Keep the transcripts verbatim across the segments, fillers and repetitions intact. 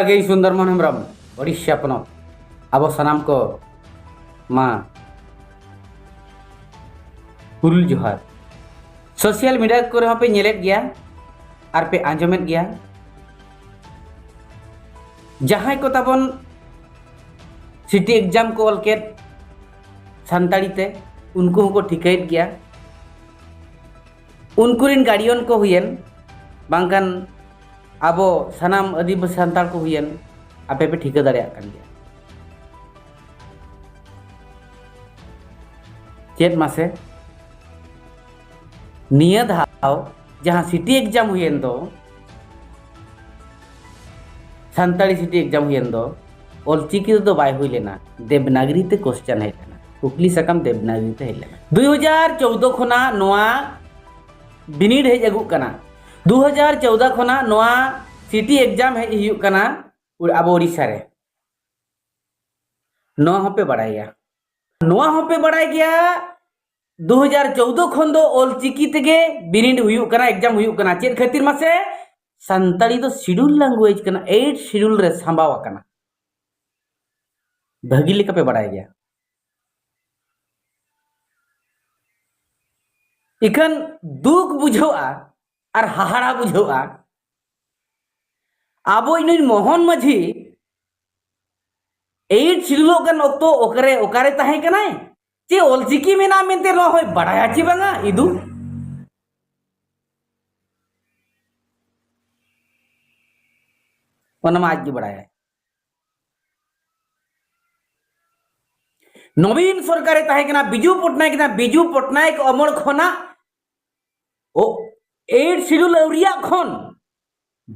ᱜᱮ ᱤᱧ ᱥᱩᱱᱫᱚᱨ ᱢᱳᱦᱚᱱ ᱦᱮᱢᱵᱨᱚᱢ, ᱳᱰᱤᱥᱟ ᱯᱚᱱᱚᱛ᱾ ᱟᱵᱚ ᱥᱟᱱᱟᱢ ᱠᱚ ᱢᱟ ᱦᱩᱞ ᱡᱚᱦᱟᱨ᱾ ᱥᱳᱥᱟᱞ ᱢᱤᱰᱤᱭᱟ ᱠᱚᱨᱮ ᱦᱚᱸᱯᱮ ᱧᱮᱞᱮᱫ ᱜᱮᱭᱟ ᱟᱨ ᱯᱮ ᱟᱸᱡᱚᱢᱮᱫ ᱜᱮᱭᱟ, ᱡᱟᱦᱟᱸᱭ ᱠᱚ ᱛᱟᱵᱚᱱ ᱥᱤᱴᱤ ᱮᱠᱡᱟᱢ ᱠᱚ ᱚᱞ ᱠᱮᱫ ᱥᱟᱱᱛᱟᱲᱤ ᱛᱮ, ᱩᱱᱠᱩ ᱦᱚᱸᱠᱚ ᱴᱷᱤᱠᱟᱹᱭᱮᱫ ᱜᱮᱭᱟ᱾ ᱩᱱᱠᱩ ᱨᱮᱱ ᱜᱟᱨᱰᱤᱭᱟᱱ ᱠᱚ ᱦᱩᱭᱮᱱ, ᱵᱟᱝᱠᱷᱟᱱ ᱟᱵᱚ ᱥᱟᱱᱟᱢ ᱟᱹᱫᱤᱵᱟᱹᱥᱤ ᱥᱟᱱᱛᱟᱲ ᱠᱚ ᱦᱩᱭᱮᱱ, ᱟᱯᱮ ᱯᱮ ᱴᱷᱤᱠᱟᱹ ᱫᱟᱲᱮᱭᱟᱜ ᱠᱟᱱ ᱜᱮᱭᱟ᱾ ᱪᱮᱫ ᱢᱟᱥᱮ? ᱱᱤᱭᱟᱹ ᱫᱷᱟᱣ ᱡᱟᱦᱟᱸ ᱥᱤᱴᱤ ᱮᱠᱡᱟᱢ ᱦᱩᱭᱮᱱ ᱫᱚ, ᱥᱟᱱᱛᱟᱲᱤ ᱥᱤᱴᱤ ᱮᱠᱡᱟᱢ ᱦᱩᱭᱮᱱ ᱫᱚ, ᱚᱞᱪᱤᱠᱤ ᱛᱮᱫᱚ ᱵᱟᱭ ᱦᱩᱭ ᱞᱮᱱᱟ, ᱫᱮᱵᱽᱱᱟᱜᱽᱨᱤ ᱛᱮ ᱠᱚᱥᱪᱟᱱ ᱦᱮᱡ ᱞᱮᱱᱟ, ᱠᱩᱠᱞᱤ ᱥᱟᱠᱟᱢ ᱫᱮᱵᱽᱱᱟᱜᱽᱨᱤ ᱛᱮ ᱦᱮᱡ ᱞᱮᱱᱟ᱾ ᱫᱩ ᱦᱟᱡᱟᱨ ᱪᱳᱫᱽᱫᱳ ᱠᱷᱚᱱᱟᱜ ᱱᱚᱣᱟ ᱵᱤᱱᱤᱰ ᱦᱮᱡ ᱟᱹᱜᱩᱜ ᱠᱟᱱᱟ, ᱫᱩ ᱦᱟᱡᱟᱨ ᱪᱳᱫᱽᱫᱳ ᱠᱷᱚᱱᱟᱜ ᱱᱚᱣᱟ ᱥᱤᱴᱤ ᱮᱠᱡᱟᱢ ᱦᱮᱡ ᱦᱩᱭᱩᱜ ᱠᱟᱱᱟ ᱩᱲ-, ᱟᱵᱚ ᱳᱰᱤᱥᱟ ᱨᱮ᱾ ᱱᱚᱣᱟ ᱦᱚᱸᱯᱮ ᱵᱟᱲᱟᱭ ᱜᱮᱭᱟ, ᱱᱚᱣᱟ ᱦᱚᱸᱯᱮ ᱵᱟᱲᱟᱭ ᱜᱮᱭᱟ, ᱫᱩ ᱦᱟᱡᱟᱨ ᱪᱳᱫᱽᱫᱳ ᱠᱷᱚᱱ ᱫᱚ ᱚᱞᱪᱤᱠᱤ ᱛᱮᱜᱮ ᱵᱤᱱᱤᱰ ᱦᱩᱭᱩᱜ ᱠᱟᱱᱟ, ᱮᱠᱡᱟᱢ ᱦᱩᱭᱩᱜ ᱠᱟᱱᱟ᱾ ᱪᱮᱫ ᱠᱷᱟᱹᱛᱤᱨ ᱢᱟᱥᱮ? ᱥᱟᱱᱛᱟᱲᱤ ᱫᱚ ᱥᱤᱰᱩᱞ ᱞᱮᱝᱜᱩᱭᱮᱡᱽ ᱠᱟᱱᱟ, ᱮᱭᱤᱴ ᱥᱤᱰᱩᱞ ᱨᱮ ᱥᱟᱢᱵᱟᱣ ᱟᱠᱟᱱᱟ᱾ ᱵᱷᱟᱹᱜᱤ ᱞᱮᱠᱟ ᱯᱮ ᱵᱟᱲᱟᱭ ᱜᱮᱭᱟ᱾ ᱤᱠᱷᱟᱹᱱ ᱫᱩᱠ ᱵᱩᱡᱷᱟᱹᱜᱼᱟ ᱟᱨ ᱦᱟᱦᱟᱲᱟ ᱵᱩᱡᱷᱟᱹᱜᱼᱟ, ᱟᱵᱚᱭᱤᱡ ᱱᱩᱭ ᱢᱳᱦᱚᱱ ᱢᱟᱹᱡᱷᱤ ᱮᱭᱤᱴ ᱥᱤᱰᱩᱞᱚᱜ ᱠᱟᱱ ᱚᱠᱛᱚ ᱚᱠᱟᱨᱮ, ᱚᱠᱟᱨᱮ ᱛᱟᱦᱮᱸ ᱠᱟᱱᱟᱭ? ᱪᱮ ᱚᱞᱪᱤᱠᱤ ᱢᱮᱱᱟᱜᱼᱟ ᱢᱮᱱᱛᱮ ᱱᱚᱣᱟ ᱦᱚᱸᱭ ᱵᱟᱲᱟᱭᱟ ᱪᱮ ᱵᱟᱝᱟ? ᱤᱫᱩ, ᱚᱱᱟ ᱢᱟ ᱟᱡ ᱜᱮ ᱵᱟᱲᱟᱭᱟᱭ᱾ ᱱᱚᱵᱤᱱ ᱥᱚᱨᱠᱟᱨᱮ ᱛᱟᱦᱮᱸ ᱠᱟᱱᱟ, ᱵᱤᱡᱩ ᱯᱚᱴᱱᱟᱭᱮᱠ ᱠᱟᱱᱟ, ᱵᱤᱡᱩ ᱯᱚᱴᱱᱟᱭᱮᱠ ᱚᱢᱚᱞ ᱠᱷᱚᱱᱟᱜ ᱳ, ᱮᱭᱤᱴ ᱥᱤᱰᱩᱞ ᱟᱹᱣᱨᱤᱭᱟᱜ ᱠᱷᱚᱱ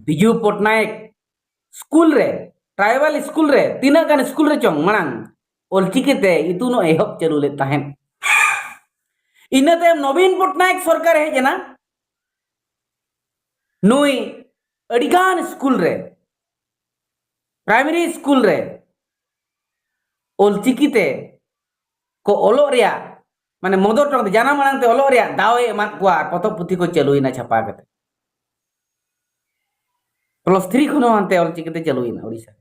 ᱵᱤᱡᱩ ᱯᱚᱴᱱᱟᱭᱮᱠ ᱥᱠᱩᱞ ᱨᱮ, ᱴᱨᱟᱭᱵᱟᱞ ᱥᱠᱩᱞ ᱨᱮ, ᱛᱤᱱᱟᱹᱜ ᱜᱟᱱ ᱥᱠᱩᱞ ᱨᱮ ᱪᱚᱝ ᱢᱟᱲᱟᱝ ᱚᱞᱪᱤᱠᱤ ᱛᱮ ᱤᱛᱩᱱ ᱮ ᱮᱦᱚᱵ ᱪᱟᱹᱞᱩ ᱞᱮᱫ ᱛᱟᱦᱮᱸᱫ᱾ ᱤᱱᱟᱹ ᱛᱟᱭᱚᱢ ᱱᱚᱵᱤᱱ ᱯᱚᱴᱱᱟᱭᱮᱠ ᱥᱚᱨᱠᱟᱨ ᱦᱮᱡ ᱮᱱᱟ᱾ ᱱᱩᱭ ᱟᱹᱰᱤᱜᱟᱱ ᱥᱠᱩᱞ ᱨᱮ, ᱯᱨᱟᱭᱢᱟᱨᱤ ᱥᱠᱩᱞ ᱨᱮ ᱚᱞᱪᱤᱠᱤ ᱛᱮ ᱠᱚ ᱚᱞᱚᱜ ᱨᱮᱭᱟᱜ, ᱢᱟᱱᱮ ᱢᱚᱫᱚᱨ ᱴᱚᱝ ᱛᱮ, ᱡᱟᱱᱟᱢ ᱟᱲᱟᱝ ᱛᱮ ᱚᱞᱚᱜ ᱨᱮᱭᱟᱜ ᱫᱟᱣ ᱮ ᱮᱢᱟᱫ ᱠᱚᱣᱟ ᱟᱨ ᱯᱚᱛᱚᱵ ᱯᱩᱛᱷᱤ ᱠᱚ ᱪᱟᱹᱞᱩᱭᱮᱱᱟ ᱪᱷᱟᱯᱟ ᱠᱟᱛᱮ᱾ ᱯᱞᱟᱥ ᱛᱷᱨᱤ ᱠᱷᱚᱱ ᱦᱚᱸ ᱦᱟᱱᱛᱮ ᱚᱞᱪᱤᱠᱤ ᱛᱮ ᱪᱟᱹᱞᱩᱭᱮᱱᱟ ᱳᱰᱤᱥᱟ᱾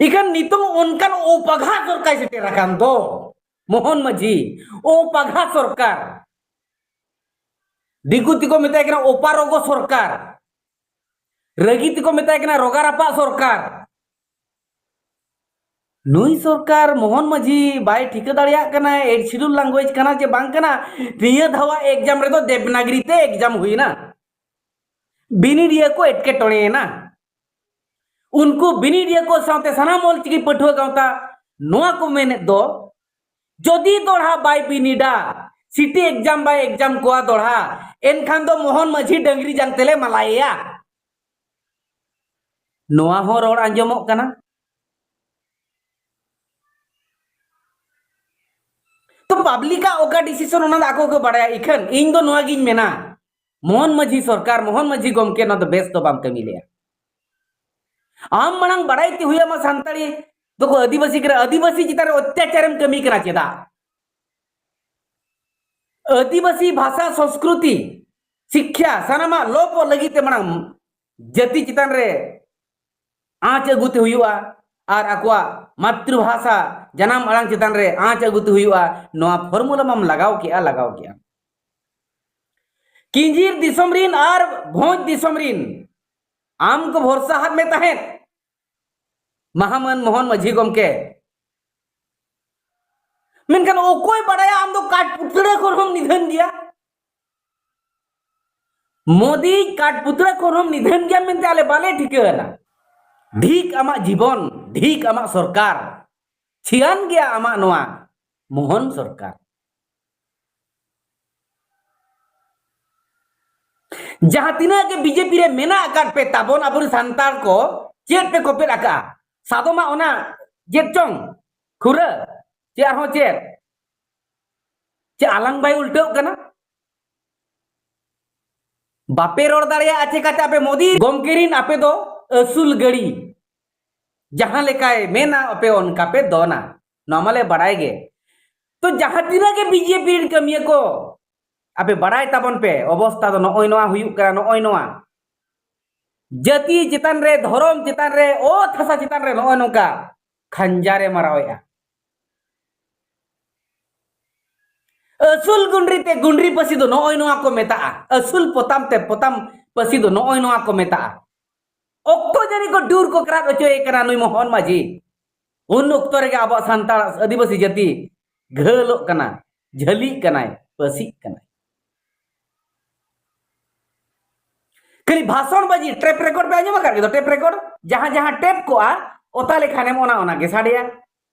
ᱤᱠᱷᱟᱱ ᱱᱤᱛᱚᱝ ᱚᱱᱠᱟᱱ ᱚᱯᱟᱜᱷᱟ ᱥᱚᱨᱠᱟᱨ ᱥᱮᱴᱮᱨ ᱟᱠᱟᱱ ᱫᱚ, ᱢᱳᱦᱚᱱ ᱢᱟᱹᱡᱷᱤ, ᱚᱯᱟᱜᱷᱟ ᱥᱚᱨᱠᱟᱨ᱾ ᱫᱤᱠᱩ ᱛᱮᱠᱚ ᱢᱮᱛᱟᱭ ᱠᱟᱱᱟ ᱚᱯᱟᱨᱚᱜᱚ ᱥᱚᱨᱠᱟᱨ, ᱨᱟᱹᱜᱤ ᱛᱮᱠᱚ ᱢᱮᱛᱟᱭ ᱠᱟᱱᱟ ᱨᱚᱜᱟ ᱨᱟᱯᱟᱜ ᱥᱚᱨᱠᱟᱨ᱾ ᱱᱩᱭ ᱥᱚᱨᱠᱟᱨ ᱢᱳᱦᱚᱱ ᱢᱟᱹᱡᱷᱤ ᱵᱟᱭ ᱴᱷᱤᱠᱟᱹ ᱫᱟᱲᱮᱭᱟᱜ ᱠᱟᱱᱟ, eighth schedule language ᱠᱟᱱᱟ ᱪᱮ ᱵᱟᱝ ᱠᱟᱱᱟ᱾ ᱱᱤᱭᱟᱹ ᱫᱷᱟᱣᱟᱜ exam ᱨᱮᱫᱚ ᱫᱮᱵᱽᱱᱟᱜᱽᱨᱤ ᱛᱮ exam ᱦᱩᱭᱱᱟ, ᱵᱤᱱᱤᱰᱤᱭᱟᱹ ᱠᱚ ᱮᱴᱠᱮᱴᱚᱬᱮᱭᱮᱱᱟ᱾ ᱩᱱᱠᱩ ᱵᱤᱱᱤᱰᱤᱭᱟᱹ ᱠᱚ ᱥᱟᱶᱛᱮ ᱥᱟᱱᱟᱢ ᱚᱞᱪᱤᱠᱤ ᱯᱟᱹᱴᱷᱩᱣᱟᱹ ᱜᱟᱶᱛᱟ ᱱᱚᱣᱟ ᱠᱚ ᱢᱮᱱᱮᱫ ᱫᱚ, ᱡᱩᱫᱤ ᱫᱚᱲᱦᱟ ᱵᱟᱭ ᱵᱤᱱᱤᱰᱟ, ᱥᱤᱴᱤ exam ᱵᱟᱭ exam ᱠᱚᱣᱟ ᱫᱚᱲᱦᱟ, ᱮᱱᱠᱷᱟᱱ ᱫᱚ ᱢᱳᱦᱚᱱ ᱢᱟᱹᱡᱷᱤ ᱰᱟᱹᱝᱨᱤ ᱡᱟᱝ ᱛᱮᱞᱮ ᱢᱟᱞᱟᱭᱮᱭᱟ᱾ ᱱᱚᱣᱟ ᱦᱚᱸ ᱨᱚᱲ ᱟᱸᱡᱚᱢᱚᱜ ᱠᱟᱱᱟ᱾ ᱛᱚ ᱯᱟᱵᱽᱞᱤᱠᱟᱜ ᱚᱠᱟ decision, ᱚᱱᱟ ᱫᱚ ᱟᱠᱚ ᱠᱚ ᱵᱟᱲᱟᱭᱟ᱾ ᱤᱠᱷᱟᱹᱱ ᱤᱧ ᱫᱚ ᱱᱚᱣᱟ ᱜᱤᱧ ᱢᱮᱱᱟ, ᱢᱳᱦᱚᱱ ᱢᱟᱹᱡᱷᱤ ᱥᱚᱨᱠᱟᱨ, ᱢᱳᱦᱚᱱ ᱢᱟᱹᱡᱷᱤ ᱜᱚᱢᱠᱮ, ᱱᱚᱣᱟ ᱫᱚ ᱵᱮᱥ ᱫᱚ ᱵᱟᱢ ᱠᱟᱹᱢᱤ ᱞᱮᱜᱼᱟ᱾ ᱟᱢ ᱢᱟᱲᱟᱝ ᱵᱟᱲᱟᱭ ᱛᱮ ᱦᱩᱭ ᱟᱢᱟ, ᱥᱟᱱᱛᱟᱲᱤ ᱫᱚᱠᱚ ᱟᱹᱫᱤᱵᱟᱹᱥᱤ ᱠᱟᱱᱟ, ᱟᱹᱫᱤᱵᱟᱹᱥᱤ ᱪᱮᱛᱟᱱ ᱨᱮ ᱚᱛᱛᱟᱪᱟᱨᱮᱢ ᱠᱟᱹᱢᱤ ᱠᱟᱱᱟ ᱪᱮᱫᱟᱜ? ᱟᱹᱫᱤᱵᱟᱹᱥᱤ ᱵᱷᱟᱥᱟ, ᱥᱚᱸᱥᱠᱨᱩᱛᱤ, ᱥᱤᱠᱠᱷᱟ, ᱥᱟᱱᱟᱢᱟᱜ ᱞᱳᱯᱚᱜ ᱞᱟᱹᱜᱤᱫ ᱛᱮ ᱢᱟᱲᱟᱝ ᱡᱟᱹᱛᱤ ᱪᱮᱛᱟᱱ ᱨᱮ ᱟᱸᱪ ᱟᱹᱜᱩ ᱛᱮ ᱦᱩᱭᱩᱜᱼᱟ, ᱟᱨ ᱟᱠᱚᱣᱟᱜ ᱢᱟᱛᱨᱤᱵᱷᱟᱥᱟ, ᱡᱟᱱᱟᱢ ᱟᱲᱟᱝ ᱪᱮᱛᱟᱱ ᱨᱮ ᱟᱸᱪ ᱟᱹᱜᱩ ᱛᱮ ᱦᱩᱭᱩᱜᱼᱟ᱾ ᱱᱚᱣᱟ formula ᱢᱟᱢ ᱞᱟᱜᱟᱣ ᱠᱮᱜᱼᱟ, ᱞᱟᱜᱟᱣ ᱠᱮᱜᱼᱟ᱾ ᱠᱤᱧᱡᱤᱨ ᱫᱤᱥᱚᱢ ᱨᱤᱱ ᱟᱨ ᱵᱷᱚᱸᱡᱽ ᱫᱤᱥᱚᱢ ᱨᱤᱱ ᱟᱢ ᱠᱚ ᱵᱷᱚᱨᱥᱟ ᱦᱟᱫ ᱢᱮ ᱛᱟᱦᱮᱸᱫ, ᱢᱟᱦᱟᱢᱟᱹᱱ ᱢᱳᱦᱚᱱ ᱢᱟᱹᱡᱷᱤ ᱜᱚᱢᱠᱮ᱾ ᱢᱮᱱᱠᱷᱟᱱ ᱚᱠᱚᱭ ᱵᱟᱲᱟᱭᱟ ᱟᱢ ᱫᱚ ᱠᱟᱴ ᱯᱩᱛᱲᱟᱹ ᱠᱷᱚᱱ ᱦᱚᱸᱢ ᱱᱤᱫᱷᱟᱹᱱ ᱜᱮᱭᱟ? ᱢᱳᱫᱤ ᱠᱟᱴ ᱯᱩᱛᱲᱟᱹ ᱠᱷᱚᱱ ᱦᱚᱸᱢ ᱱᱤᱫᱷᱟᱹᱱ ᱜᱮᱭᱟ ᱢᱮᱱᱛᱮ ᱟᱞᱮ ᱵᱟᱞᱮ ᱴᱷᱤᱠᱟᱹ ᱟᱱᱟ᱾ ᱰᱷᱤᱠ ᱟᱢᱟᱜ ᱡᱤᱵᱚᱱ, ᱰᱷᱤᱠ ᱟᱢᱟᱜ ᱥᱚᱨᱠᱟᱨ, ᱪᱷᱤᱭᱟᱱ ᱜᱮᱭᱟ ᱟᱢᱟᱜ ᱱᱚᱣᱟ ᱢᱳᱦᱚᱱ ᱥᱚᱨᱠᱟᱨ᱾ ᱡᱟᱦᱟᱸ ᱛᱤᱱᱟᱹᱜ ᱜᱮ ᱵᱤᱡᱮᱯᱤ ᱨᱮ ᱢᱮᱱᱟᱜ ᱟᱠᱟᱫ ᱯᱮ ᱛᱟᱵᱚᱱ ᱟᱵᱚᱨᱮᱱ ᱥᱟᱱᱛᱟᱲ ᱠᱚ, ᱪᱮᱫ ᱯᱮ ᱠᱚᱯᱮᱫ ᱟᱠᱟᱜᱼᱟ? ᱥᱟᱫᱚᱢᱟᱜ ᱚᱱᱟ ᱪᱮᱫ ᱪᱚᱝ ᱠᱷᱩᱨᱟᱹ, ᱪᱮ ᱟᱨᱦᱚᱸ ᱪᱮᱫ? ᱪᱮ ᱟᱞᱟᱝ ᱵᱟᱭ ᱩᱞᱴᱟᱹᱜ ᱠᱟᱱᱟ? ᱵᱟᱯᱮ ᱨᱚᱲ ᱫᱟᱲᱮᱭᱟᱜᱼᱟ ᱪᱮᱠᱟᱛᱮ ᱟᱯᱮ ᱢᱳᱫᱤ ᱜᱚᱢᱠᱮ ᱨᱤᱱ ᱟᱯᱮ ᱫᱚ ᱟᱹᱥᱩᱞ ᱜᱟᱹᱲᱤ? ᱡᱟᱦᱟᱸ ᱞᱮᱠᱟᱭ ᱢᱮᱱᱟ ᱟᱯᱮ ᱚᱱᱠᱟ ᱯᱮ ᱫᱚᱱᱟ, ᱱᱚᱣᱟ ᱢᱟᱞᱮ ᱵᱟᱲᱟᱭ ᱜᱮ᱾ ᱛᱚ ᱡᱟᱦᱟᱸ ᱛᱤᱱᱟᱹᱜ ᱜᱮ ᱵᱤᱡᱮᱯᱤ ᱨᱤᱱ ᱠᱟᱹᱢᱤᱭᱟᱹ ᱠᱚ ᱟᱯᱮ ᱵᱟᱲᱟᱭ ᱛᱟᱵᱚᱱ ᱯᱮ, ᱚᱵᱚᱥᱛᱟ ᱫᱚ ᱱᱚᱜᱼᱚᱭ ᱱᱚᱣᱟ ᱦᱩᱭᱩᱜ ᱠᱟᱱᱟ, ᱱᱚᱜᱼᱚᱭ ᱱᱚᱣᱟ᱾ ᱡᱟᱹᱛᱤ ᱪᱮᱛᱟᱱ ᱨᱮ, ᱫᱷᱚᱨᱚᱢ ᱪᱮᱛᱟᱱ ᱨᱮ, ᱚᱛ ᱦᱟᱥᱟ ᱪᱮᱛᱟᱱ ᱨᱮ ᱱᱚᱜᱼᱚᱭ ᱱᱚᱝᱠᱟ ᱠᱷᱟᱧᱡᱟᱨᱮ ᱢᱟᱨᱟᱣᱮᱫᱼᱟ᱾ ᱟᱹᱥᱩᱞ ᱜᱩᱸᱰᱨᱤ ᱛᱮ ᱜᱩᱸᱰᱨᱤ ᱯᱟᱹᱥᱤ ᱫᱚ ᱱᱚᱜᱼᱚᱭ ᱱᱚᱣᱟ ᱠᱚ ᱢᱮᱛᱟᱜᱼᱟ᱾ ᱟᱹᱥᱩᱞ ᱯᱚᱛᱟᱢ ᱛᱮ ᱯᱚᱛᱟᱢ ᱯᱟᱹᱥᱤ ᱫᱚ ᱱᱚᱜᱼᱚᱭ ᱱᱚᱣᱟ ᱠᱚ ᱢᱮᱛᱟᱜᱼᱟ᱾ ᱚᱠᱛᱚ ᱡᱟᱹᱱᱤ ᱠᱚ ᱰᱩᱨ ᱠᱚ ᱠᱨᱟᱫ ᱦᱚᱪᱚᱭᱮ ᱠᱟᱱᱟ ᱱᱩᱭ ᱢᱳᱦᱚᱱ ᱢᱟᱹᱡᱷᱤ᱾ ᱩᱱ ᱚᱠᱛᱚ ᱨᱮᱜᱮ ᱟᱵᱚᱣᱟᱜ ᱥᱟᱱᱛᱟᱲ ᱟᱹᱫᱤᱵᱟᱹᱥᱤ ᱡᱟᱹᱛᱤ ᱜᱷᱟᱹᱞᱚᱜ ᱠᱟᱱᱟ, ᱡᱷᱟᱹᱞᱤᱜ ᱠᱟᱱᱟᱭ, ᱯᱟᱹᱥᱤᱜ ᱠᱟᱱᱟᱭ᱾ ᱠᱷᱟᱹᱞᱤ ᱵᱷᱟᱥᱚᱱ ᱵᱟᱡᱤ, ᱴᱮᱯ ᱨᱮᱠᱚᱨᱰ ᱯᱮ ᱟᱸᱡᱚᱢ ᱟᱠᱟᱫ ᱜᱮᱫᱚ, ᱴᱮᱯ ᱨᱮᱠᱚᱨᱰ? ᱡᱟᱦᱟᱸ ᱡᱟᱦᱟᱸ ᱴᱮᱯ ᱠᱚᱜᱼᱟ, ᱚᱛᱟ ᱞᱮᱠᱷᱟᱱᱮᱢ ᱚᱱᱟ ᱚᱱᱟ ᱜᱮ ᱥᱟᱰᱮᱭᱟ᱾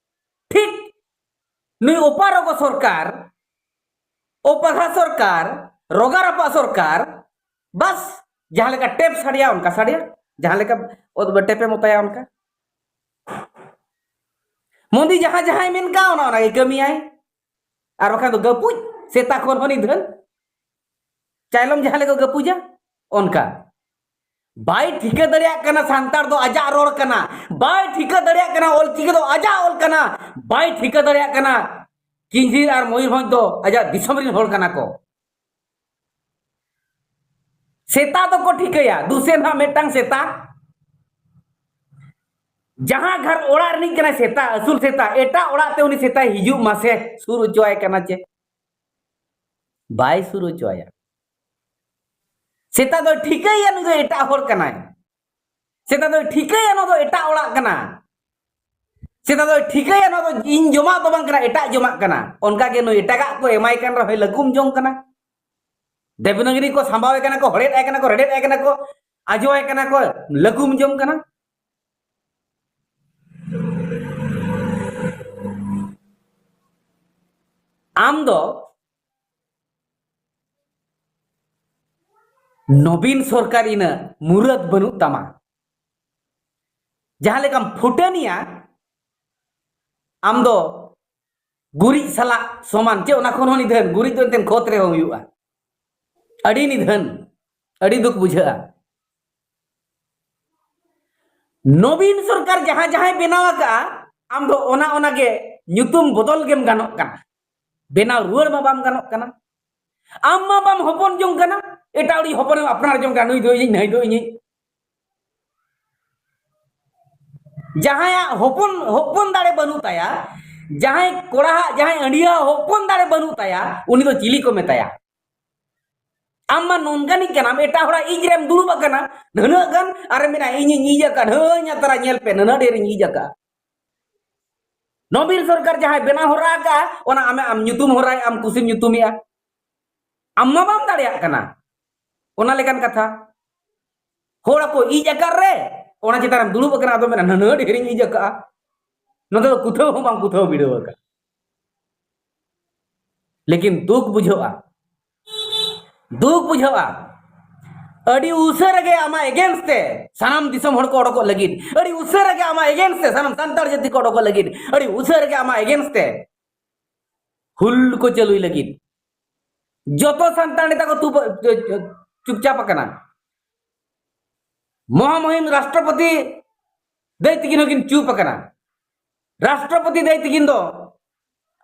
ᱴᱷᱤᱠ ᱱᱩᱭ ᱚᱯᱟ ᱨᱚᱜᱚ ᱥᱚᱨᱠᱟᱨ, ᱚᱯᱟᱜᱷᱟ ᱥᱚᱨᱠᱟᱨ, ᱨᱚᱜᱟ ᱨᱟᱯᱟᱜ ᱥᱚᱨᱠᱟᱨ, ᱵᱟᱥ, ᱡᱟᱦᱟᱸ ᱞᱮᱠᱟ ᱴᱮᱯ ᱥᱟᱰᱮᱭᱟ ᱚᱱᱠᱟ ᱥᱟᱰᱮᱭᱟ, ᱡᱟᱦᱟᱸ ᱞᱮᱠᱟ ᱚᱛ-, ᱴᱮᱯᱮᱢ ᱚᱛᱟᱭᱟ ᱚᱱᱠᱟ᱾ ᱢᱳᱫᱤ ᱡᱟᱦᱟᱸ ᱡᱟᱦᱟᱸᱭ ᱢᱮᱱ ᱠᱟᱜ ᱚᱱᱟ ᱚᱱᱟ ᱜᱮ ᱠᱟᱹᱢᱤᱭᱟᱭ᱾ ᱟᱨ ᱵᱟᱠᱷᱟᱱ ᱫᱚ ᱜᱟᱹᱯᱩᱡ, ᱥᱮᱛᱟ ᱠᱷᱚᱱ ᱦᱚᱸ ᱱᱤᱫᱷᱟᱹᱱ᱾ ᱪᱟᱭᱞᱚᱢ ᱡᱟᱦᱟᱸ ᱞᱮᱠᱟ ᱜᱟᱹᱯᱩᱡᱟ ᱚᱱᱠᱟ᱾ ᱵᱟᱭ ᱴᱷᱤᱠᱟᱹ ᱫᱟᱲᱮᱭᱟᱜ ᱠᱟᱱᱟ ᱥᱟᱱᱛᱟᱲ ᱫᱚ ᱟᱡᱟᱜ ᱨᱚᱲ ᱠᱟᱱᱟ, ᱵᱟᱭ ᱴᱷᱤᱠᱟᱹ ᱫᱟᱲᱮᱭᱟᱜ ᱠᱟᱱᱟ ᱚᱞᱪᱤᱠᱤ ᱫᱚ ᱟᱡᱟᱜ ᱚᱞ ᱠᱟᱱᱟ, ᱵᱟᱭ ᱴᱷᱤᱠᱟᱹ ᱫᱟᱲᱮᱭᱟᱜ ᱠᱟᱱᱟ ᱠᱤᱧᱡᱷᱤᱨ ᱟᱨ ᱢᱚᱭᱩᱨᱵᱷᱚᱸᱡᱽ ᱫᱚ ᱟᱡᱟᱜ ᱫᱤᱥᱚᱢ ᱨᱮᱱ ᱦᱚᱲ ᱠᱟᱱᱟ ᱠᱚ᱾ ᱥᱮᱛᱟ ᱫᱚᱠᱚ ᱴᱷᱤᱠᱟᱹᱭᱟ, ᱫᱩᱥᱮ ᱱᱟᱦᱟᱜ ᱢᱤᱫᱴᱟᱝ ᱥᱮᱛᱟ, ᱡᱟᱦᱟᱸ ᱜᱷᱟᱨ ᱚᱲᱟᱜ ᱨᱤᱱᱤᱡ ᱠᱟᱱᱟᱭ ᱥᱮᱛᱟ, ᱟᱹᱥᱩᱞ ᱥᱮᱛᱟ, ᱮᱴᱟᱜ ᱚᱲᱟᱜ ᱛᱮ ᱩᱱᱤ ᱥᱮᱛᱟᱭ ᱦᱤᱡᱩᱜ ᱢᱟᱥᱮ, ᱥᱩᱨ ᱦᱚᱪᱚᱣᱟᱭ ᱠᱟᱱᱟ ᱪᱮ? ᱵᱟᱭ ᱥᱩᱨ ᱦᱚᱪᱚᱣᱟᱭᱟ᱾ ᱥᱮᱛᱟ ᱫᱚᱭ ᱴᱷᱤᱠᱟᱹᱭᱟ ᱱᱩᱭ ᱫᱚ ᱮᱴᱟᱜ ᱦᱚᱲ ᱠᱟᱱᱟᱭ᱾ ᱥᱮᱛᱟ ᱫᱚᱭ ᱴᱷᱤᱠᱟᱹᱭᱟ ᱱᱚᱣᱟ ᱫᱚ ᱮᱴᱟᱜ ᱚᱲᱟᱜ ᱠᱟᱱᱟ᱾ ᱥᱮᱛᱟ ᱫᱚᱭ ᱴᱷᱤᱠᱟᱹᱭᱟ ᱱᱚᱣᱟ ᱫᱚ ᱤᱧ ᱡᱚᱢᱟᱜ ᱫᱚ ᱵᱟᱝ ᱠᱟᱱᱟ, ᱮᱴᱟᱜ ᱡᱚᱢᱟᱜ ᱠᱟᱱᱟ᱾ ᱚᱱᱠᱟ ᱜᱮ ᱱᱩᱭ ᱮᱴᱟᱜᱟᱜ ᱠᱚ ᱮᱢᱟᱭ ᱠᱟᱱ ᱨᱮᱦᱚᱸᱭ ᱞᱟᱹᱠᱩᱢ ᱡᱚᱝ ᱠᱟᱱᱟ᱾ ᱫᱮᱵᱽᱱᱟᱜᱽᱨᱤ ᱠᱚ ᱥᱟᱢᱵᱟᱣ ᱮ ᱠᱟᱱᱟ ᱠᱚ, ᱦᱚᱲᱮᱫ ᱟᱭ ᱠᱟᱱᱟ ᱠᱚ, ᱨᱮᱰᱮᱫ ᱟᱭ ᱠᱟᱱᱟ ᱠᱚ, ᱟᱡᱚ ᱟᱭ ᱠᱟᱱᱟ ᱠᱚ, ᱞᱟᱹᱠᱩᱢ ᱡᱚᱝ ᱠᱟᱱᱟ᱾ ᱟᱢ ᱫᱚ ᱱᱚᱵᱤᱱ ᱥᱚᱨᱠᱟᱨ ᱤᱱᱟᱹ ᱢᱩᱨᱟᱹᱫ ᱵᱟᱹᱱᱩᱜ ᱛᱟᱢᱟ᱾ ᱡᱟᱦᱟᱸ ᱞᱮᱠᱟᱢ ᱯᱷᱩᱴᱟᱹᱱᱤᱭᱟ, ᱟᱢ ᱫᱚ ᱜᱩᱨᱤᱡ ᱥᱟᱞᱟᱜ ᱥᱚᱢᱟᱱ᱾ ᱪᱮ ᱚᱱᱟ ᱠᱷᱚᱱ ᱦᱚᱸ ᱱᱤᱫᱷᱟᱹᱱ, ᱜᱩᱨᱤᱡ ᱫᱚ ᱮᱱᱛᱮᱫ ᱠᱷᱚᱛ ᱨᱮᱦᱚᱸ ᱦᱩᱭᱩᱜᱼᱟ᱾ ᱟᱹᱰᱤ ᱱᱤᱫᱷᱟᱹᱱ, ᱟᱹᱰᱤ ᱫᱩᱠ ᱵᱩᱡᱷᱟᱹᱜᱼᱟ᱾ ᱱᱚᱵᱤᱱ ᱥᱚᱨᱠᱟᱨ ᱡᱟᱦᱟᱸ ᱡᱟᱦᱟᱸᱭ ᱵᱮᱱᱟᱣ ᱟᱠᱟᱫᱼᱟ, ᱟᱢ ᱫᱚ ᱚᱱᱟ ᱚᱱᱟ ᱜᱮ ᱧᱩᱛᱩᱢ ᱵᱚᱫᱚᱞ ᱜᱮᱢ ᱜᱟᱱᱚᱜ ᱠᱟᱱᱟ, ᱵᱮᱱᱟᱣ ᱨᱩᱣᱟᱹᱲ ᱢᱟ ᱵᱟᱢ ᱜᱟᱱᱚᱜ ᱠᱟᱱᱟ᱾ ᱟᱢ ᱢᱟ ᱵᱟᱢ ᱦᱚᱯᱚᱱ ᱡᱚᱝ ᱠᱟᱱᱟ, ᱮᱴᱟᱜ ᱦᱚᱲᱤᱡ ᱦᱚᱯᱚᱱᱮᱢ ᱟᱯᱱᱟᱨ ᱡᱚᱝ ᱠᱟᱱᱟ, ᱱᱩᱭ ᱫᱚ ᱤᱧᱤᱡ, ᱱᱟᱹᱭ ᱫᱚ ᱤᱧᱤᱡ᱾ ᱡᱟᱦᱟᱸᱭᱟᱜ ᱦᱚᱯᱚᱱ, ᱦᱚᱯᱚᱱ ᱫᱟᱲᱮ ᱵᱟᱹᱱᱩᱜ ᱛᱟᱭᱟ, ᱡᱟᱦᱟᱸᱭ ᱠᱚᱲᱟᱣᱟᱜ, ᱡᱟᱦᱟᱸᱭ ᱟᱹᱰᱤᱭᱟᱹ ᱦᱚᱯᱚᱱ ᱫᱟᱲᱮ ᱵᱟᱹᱱᱩᱜ ᱛᱟᱭᱟ, ᱩᱱᱤ ᱫᱚ ᱪᱤᱞᱤ ᱠᱚ ᱢᱮᱛᱟᱭᱟ? ᱟᱢ ᱢᱟ ᱱᱚᱝᱠᱟᱱᱤᱡ ᱠᱟᱱᱟᱢ, ᱮᱴᱟᱜ ᱦᱚᱲᱟᱜ ᱤᱡ ᱨᱮᱢ ᱫᱩᱲᱩᱵ ᱟᱠᱟᱱᱟ, ᱱᱩᱱᱟᱹᱜ ᱜᱟᱱ, ᱟᱨᱮᱢ ᱢᱮᱱᱟ, "ᱤᱧᱤᱧ ᱤᱡ ᱟᱠᱟᱫ, ᱦᱟᱹᱧ ᱟᱛᱟᱨᱟ, ᱧᱮᱞ ᱯᱮ, ᱱᱩᱱᱟᱹᱜ ᱰᱷᱮᱨᱤᱧ ᱤᱡ ᱟᱠᱟᱫ᱾" ᱱᱚᱵᱤᱞ ᱥᱚᱨᱠᱟᱨ ᱡᱟᱦᱟᱸᱭ ᱵᱮᱱᱟᱣ ᱦᱚᱨᱟ ᱟᱠᱟᱫᱼᱟ, ᱚᱱᱟ ᱟᱢᱮ, ᱟᱢ ᱧᱩᱛᱩᱢ ᱦᱚᱨᱟᱭ, ᱟᱢ ᱠᱩᱥᱤᱢ ᱧᱩᱛᱩᱢᱮᱜᱼᱟ᱾ ᱟᱢ ᱢᱟ ᱵᱟᱢ ᱫᱟᱲᱮᱭᱟᱜ ᱠᱟᱱᱟ᱾ ᱚᱱᱟ ᱞᱮᱠᱟᱱ ᱠᱟᱛᱷᱟ᱾ ᱦᱚᱲ ᱠᱚ ᱤᱡ ᱟᱠᱟᱫ ᱨᱮ, ᱚᱱᱟ ᱪᱮᱛᱟᱱ ᱨᱮᱢ ᱫᱩᱲᱩᱵ ᱟᱠᱟᱱᱟ, ᱟᱫᱚ ᱢᱮᱱᱟ, "ᱱᱩᱱᱟᱹᱜ ᱰᱷᱮᱨᱤᱧ ᱤᱡ ᱟᱠᱟᱫᱼᱟ᱾" ᱱᱚᱛᱮ ᱫᱚ ᱠᱩᱛᱷᱟᱹᱣ ᱦᱚᱸ ᱵᱟᱢ ᱠᱩᱛᱷᱟᱹᱣ ᱵᱤᱰᱟᱹᱣ ᱟᱠᱟᱫ᱾ ᱞᱮᱠᱤᱱ ᱫᱩᱠ ᱵᱩᱡᱷᱟᱹᱜᱼᱟ, ᱫᱩᱠ ᱵᱩᱡᱷᱟᱹᱜᱼᱟ᱾ ᱟᱹᱰᱤ ᱩᱥᱟᱹᱨᱟ ᱜᱮ ᱟᱢᱟᱜ against ᱛᱮ ᱥᱟᱱᱟᱢ ᱫᱤᱥᱚᱢ ᱦᱚᱲ ᱠᱚ ᱚᱰᱚᱠᱚᱜ ᱞᱟᱹᱜᱤᱫ, ᱟᱹᱰᱤ ᱩᱥᱟᱹᱨᱟ ᱜᱮ ᱟᱢᱟᱜ against ᱛᱮ ᱥᱟᱱᱟᱢ ᱥᱟᱱᱛᱟᱲ ᱡᱟᱹᱛᱤ ᱠᱚ ᱚᱰᱚᱠᱚᱜ ᱞᱟᱹᱜᱤᱫ, ᱟᱹᱰᱤ ᱩᱥᱟᱹᱨᱟ ᱜᱮ ᱟᱢᱟᱜ against ᱛᱮ ᱦᱩᱞ ᱠᱚ ᱪᱟᱹᱞᱩᱭ ᱞᱟᱹᱜᱤᱫ᱾ ᱡᱚᱛᱚ ᱥᱟᱱᱛᱟᱲ ᱱᱮᱛᱟ ᱠᱚ ᱛᱩᱵ-, ᱪᱩᱯᱪᱟᱯ ᱟᱠᱟᱱᱟ᱾ ᱢᱚᱦᱟᱢᱚᱦᱤᱢ ᱨᱟᱥᱴᱨᱚᱯᱚᱛᱤ ᱫᱟᱹᱭ ᱛᱤᱠᱤᱱ ᱦᱚᱸᱠᱤᱱ ᱪᱩᱯ ᱟᱠᱟᱱᱟ᱾ ᱨᱟᱥᱴᱨᱚᱯᱚᱛᱤ ᱫᱟᱹᱭ ᱛᱤᱠᱤᱱ ᱫᱚ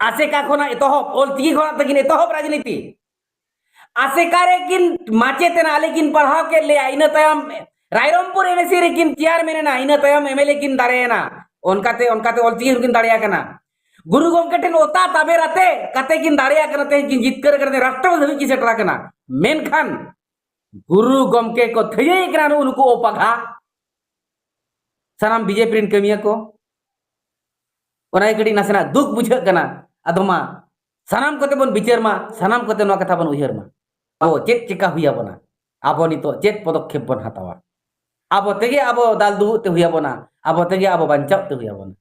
ᱟᱥᱮᱠᱟ ᱠᱷᱚᱱᱟᱜ ᱮᱛᱚᱦᱚᱵ, ᱚᱞᱪᱤᱠᱤ ᱠᱷᱚᱱᱟᱜ ᱛᱟᱹᱠᱤᱱ ᱮᱛᱚᱦᱚᱵ ᱨᱟᱡᱽᱱᱤᱛᱤ᱾ ᱟᱥᱮᱠᱟ ᱨᱮ ᱠᱤᱱ ᱢᱟᱪᱮᱛ ᱮᱱᱟ, ᱟᱞᱮ ᱠᱤᱱ ᱯᱟᱲᱦᱟᱣ ᱠᱮᱫ ᱞᱮᱭᱟ, ᱤᱱᱟᱹ ᱛᱟᱭᱚᱢ ᱨᱟᱭᱨᱚᱝᱯᱩᱨ NSC ᱨᱮ ᱠᱤᱱ chairman ᱮᱱᱟ, ᱤᱱᱟᱹ ᱛᱟᱭᱚᱢ MLA ᱠᱤᱱ ᱫᱟᱲᱮᱭᱮᱱᱟ᱾ ᱚᱱᱠᱟᱛᱮ, ᱚᱱᱠᱟᱛᱮ ᱚᱞᱪᱤᱠᱤ ᱦᱚᱸᱠᱤᱱ ᱫᱟᱲᱮᱭᱟᱜ ᱠᱟᱱᱟ᱾ ᱜᱩᱨᱩ ᱜᱚᱢᱠᱮ ᱴᱷᱮᱱ ᱚᱛᱟ ᱛᱟᱵᱮᱨ ᱟᱛᱮ ᱠᱟᱛᱮ ᱠᱤᱱ ᱫᱟᱲᱮᱭᱟᱜ ᱠᱟᱱᱟ, ᱛᱮᱦᱮᱧ ᱠᱤᱱ ᱡᱤᱛᱠᱟᱹᱨ ᱠᱟᱱᱟ, ᱨᱟᱥᱴᱨᱚᱯᱚᱛᱤ ᱫᱷᱟᱹᱵᱤᱡ ᱠᱤᱱ ᱥᱮᱴᱮᱨ ᱟᱠᱟᱱᱟ᱾ ᱢᱮᱱᱠᱷᱟᱱ ᱜᱩᱨᱩ ᱜᱚᱢᱠᱮ ᱠᱚ ᱛᱷᱟᱹᱭᱟᱹᱭ ᱠᱟᱱᱟ ᱱᱩᱜᱼᱩ ᱱᱩᱠᱩ ᱚᱯᱟᱜᱷᱟ, ᱥᱟᱱᱟᱢ BJP ᱨᱮᱱ ᱠᱟᱹᱢᱤᱭᱟᱹ ᱠᱚ᱾ ᱚᱱᱟ ᱜᱮ ᱠᱟᱹᱴᱤᱡ ᱱᱟᱥᱮᱱᱟᱜ ᱫᱩᱠ ᱵᱩᱡᱷᱟᱹᱜ ᱠᱟᱱᱟ᱾ ᱟᱫᱚ ᱢᱟ ᱥᱟᱱᱟᱢ ᱠᱚᱛᱮ ᱵᱚᱱ ᱵᱤᱪᱟᱹᱨ ᱢᱟ, ᱥᱟᱱᱟᱢ ᱠᱚᱛᱮ ᱱᱚᱣᱟ ᱠᱟᱛᱷᱟ ᱵᱚᱱ ᱩᱭᱦᱟᱹᱨ ᱢᱟ᱾ ᱟᱵᱚ ᱪᱮᱫ ᱪᱮᱠᱟ ᱦᱩᱭ ᱟᱵᱚᱱᱟ? ᱟᱵᱚ ᱱᱤᱛᱚᱜ ᱪᱮᱫ ᱯᱚᱫᱚᱠᱷᱮᱯ ᱵᱚᱱ ᱦᱟᱛᱟᱣᱟ? ᱟᱵᱚ ᱛᱮᱜᱮ ᱟᱵᱚ ᱫᱟᱞ ᱫᱩᱲᱩᱵ ᱛᱮ ᱦᱩᱭ ᱟᱵᱚᱱᱟ, ᱟᱵᱚ ᱛᱮᱜᱮ ᱟᱵᱚ ᱵᱟᱧᱪᱟᱣ ᱛᱮ ᱦᱩᱭ ᱟᱵᱚᱱᱟ᱾